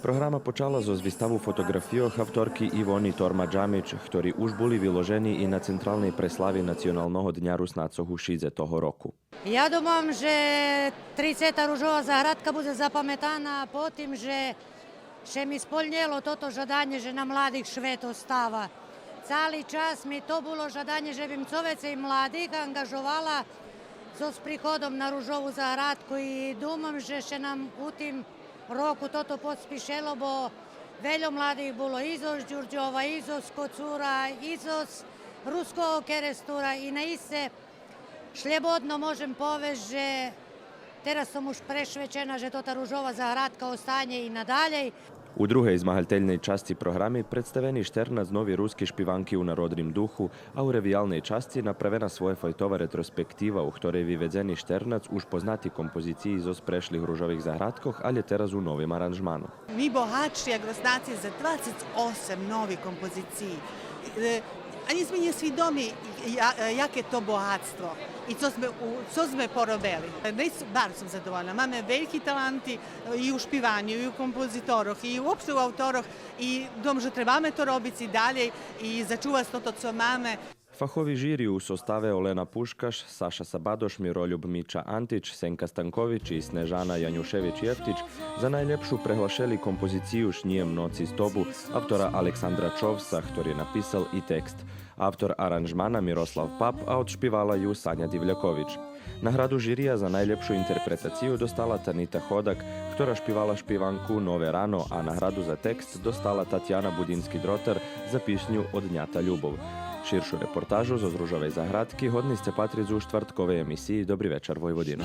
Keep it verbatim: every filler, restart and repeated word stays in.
Програма почала зоз виставу фотоґрафийох авторки Ивони Торма-Джамич, хтори уж були виложени и на централней преслави Националного дня Руснацох у Шидзе того року. Я думам же трицета Ружова заградка будзе запаметана по тим же ше ми сполнєло тото жаданє же на младих швет остава. Цали час ми то було жаданє же бим цо вецей младих анґажовала зоз приходом на Ружову заградку и думам же ше нам у тим року тото поспишело, бо вельо младих було и зоз Дюрдьова, и зоз Коцура, и зоз Руского Керестура и наисце шлєбодно можем повесц же тераз сом уж прешвечена же тота Ружова заградка останє и надалєй. У другей змагательней часци програми представени штернац нови руски шпиванки у народним духу, а у ревиялней часци направена своєфайтова ретроспектива, у хторей виведзени штернац уж познати композициї зоз прешлих Ружових заградкох, алє тераз у новим аранжману. Ми богатши як Руснаци за двацец осем нових композициї. Е, анї зме нє свидоми я-, е, яке то богатство и цо зме у-, цо зме поробели. Е, наисце барз сом задовольна. Маме вельки таланти, е, и у шпиваню, и у композиторох, и уопште у авторох. И думам же требаме то робиц и далєй, и зачувац тото цо маме. Фахови жири у составе Олена Пушкаш, Саша Сабадош, Миролюб Мича Антич, Сенка Станкович и Снежана Янюшевич-Єфтич за найлєпшу преглашели композицию Шнїєм ноци з тобу автора Александра Човса, хтори написал и текст. Автор аранжмана Мирослав Пап, а одшпивала ю Саня Дивлякович. Награду жирия за найлєпшу интерпретацию достала Танита Ходак, хтора шпивала шпиванку Нове рано, а награду за текст достала Татяна Будински-Дротар за писню Однята любов. Ширшу репортажу зоз Ружовей заградки годни сце патриц у штвартковей емисиї Добри вечар, Войводино.